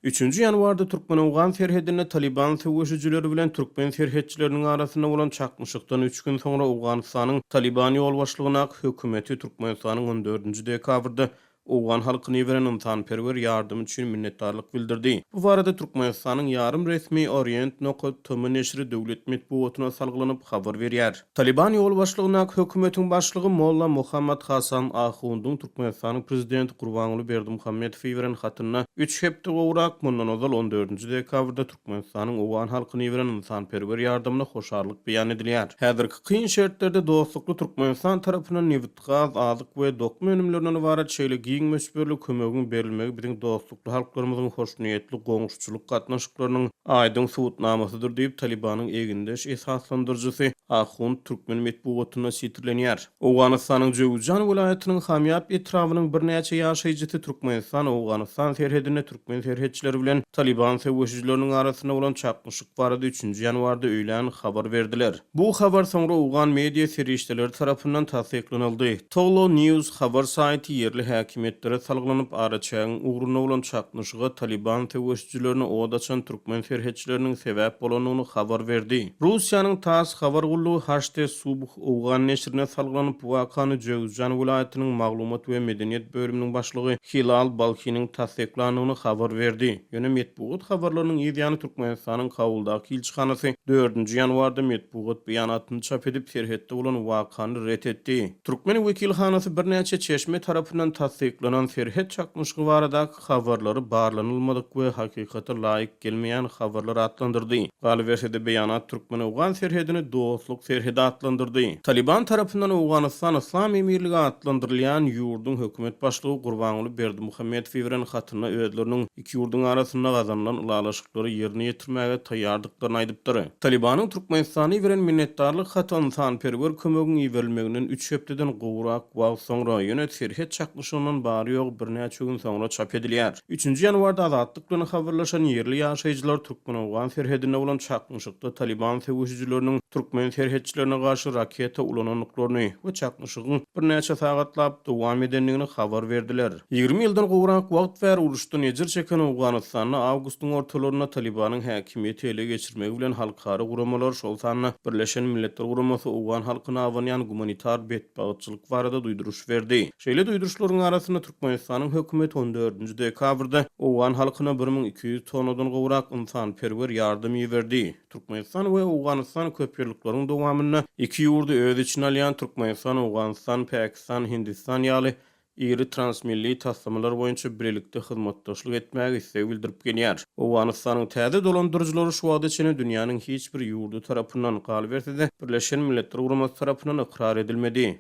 Üçünji ýanwarda türkmen-owgan serhedinde Talyban söweşijileri bilen türkmen serhetçileriniň arasynda bolan çaknyşykdan üç gün soňra Owganystanyň Talyban ýolbaşçylygyndaky hökümeti Türkmenistanyň on dördünji dekabrda owgan halkyna iberen ynsanperwer ýardamy üçin minnetdarlyk bildirdi. Bu barada Türkmenistanyň ýarym resmi Orient nokat tm neşiri döwlet metbugatyna salgylanyp habar berýär. Talyban ýolbaşçylygyndaky hökümetiň başlygy Molla Mohammad Hasan Ahundyň Türkmenistanyň prezidenti Gurbanguly Berdimuhamedowa iberen hatynda üç hepde gowrak mundan ozal on dördünji dekabrda Türkmenistanyň owgan halkyna iberen ynsanperwer ýardamyna hoşallyk beýan edilýär. Häzirki kyn şertlerde dostlukly Türkmenistan tarapyndan nebitgaz, azyk we dokma önümlerinden ybarat şeýle giň möçberli kömegiň berilmegi biziň dostlukly halklarymyzyň hoşniýetli goňşuçylyk gatnaşyklarynyň aýdyň subutnamasydyr diýip, Talybanyň egindeş esaslandyryjysy Ahund türkmen metbugatynda sitirlenýär. Owganystanyň Jöwüzjan welaýatynyň Hamýap etrabynyň birnäçe ýaşaýjysy Türkmenistan-Owganystan serhedinde türkmen serhetçileri bilen Talyban söweşijileriniň arasynda bolan çaknyşyk barada üçünji ýanwarda öýlän habar berdiler. Bu habar soňra owgan media serişdeleri tarapyndan tassyklanyldy. Tolo News habar saýty ýerli häkimiýetlere salgylanyp, araçägiň ugrunda bolan çaknyşyga Talyban söweşijilerine od açan türkmen serhetçileriniň sebäp bolandygyny habar berdi. Russiýanyň tass habar gullugy HT Subh owgan neşirine salgylanyp, bu wakany Jöwüzjan welaýatynyň maglumat we medeniýet bölüminiň başlygy Hilal Balhiniň tassyklandygyny habar berdi. Ýöne metbugat habarlarynyň yz ýany Türkmenistanyň Kabuldaky ilçihanasy dördünji ýanwarda metbugat beýanatyny çap edip, serhetde bolan wakany ret etdi. Türkmen wekilhanasy birnäçe çeşme tarapyndan tassyklanan serhet çaknyşygy baradaky habarlary barlanylmadyk we hakykata laýyk gelmeýän habarlar atlandyrdy. Galyberse-de, beýanat türkmen-owgan serhedini dostluk serhedi atlandyrdy. Talyban tarapyndan Owganystan Yslam Emirligi atlandyrylýan ýurduň hökümet başlygy Gurbanguly Berdimuhamedow iberen hatynda özleriniň iki ýurduň arasynda gazanylan ylalaşyklary ýerine ýetirmäge taýýardyklaryny aýdypdyr. Talybanyň Türkmenistana iberen minnetdarlyk haty ynsanperwer kömegiň iberilmeginden üç hepdeden gowrak wagt soňra, ýöne serhet çaknyşygyndan bary-ýogy birnäçe gün soňra çap edilýär. Üçünji ýanwarda Azatlyk bilen habarlaşan ýerli ýaşaýjylar türkmen-owgan serhedinde bolan çaknyşykda Talyban söweşijileriniň türkmen serhetçilerine garşy raketa ulanandyklaryny we çaknyşygyň birnäçe sagatlap dowam edendigini habar berdiler. 20 ýyldan gowrak wagt bäri uruşdan ejir çeken Owganystanda awgustyň ortalarynda Talybanyň häkimiýeti ele geçirmegi bilen halkara guramalar, şol sanda Birleşen Milletler Guramasy owgan halkyna abanýan gumanitar betbagtçylyk barada duýduryş berdi. Şeýle duýduryşlaryň arasynda Türkmenistanyň hökümeti on dördünji dekabrda owgan halkyna 1200 tonnadan gowrak ynsanperwer ýardam iberdi. Türkmenistan we Owganystan köpýyllyklaryň dowamynda iki ýurdy öz içine alýan Türkmenistan, Owganystan, Pakistan, Hindistan ýaly iri transmilli taslamalar boýunça bilelikde hyzmatdaşlyk etmäge isleg bildirip gelýär. Owganystanyň täze dolandyryjylary şu wagta çenli dünýäniň hiç bir ýurdy tarapyndan, galyberse-de, Birleşen Milletler Guramasy tarapyndan ykrar edilmedi.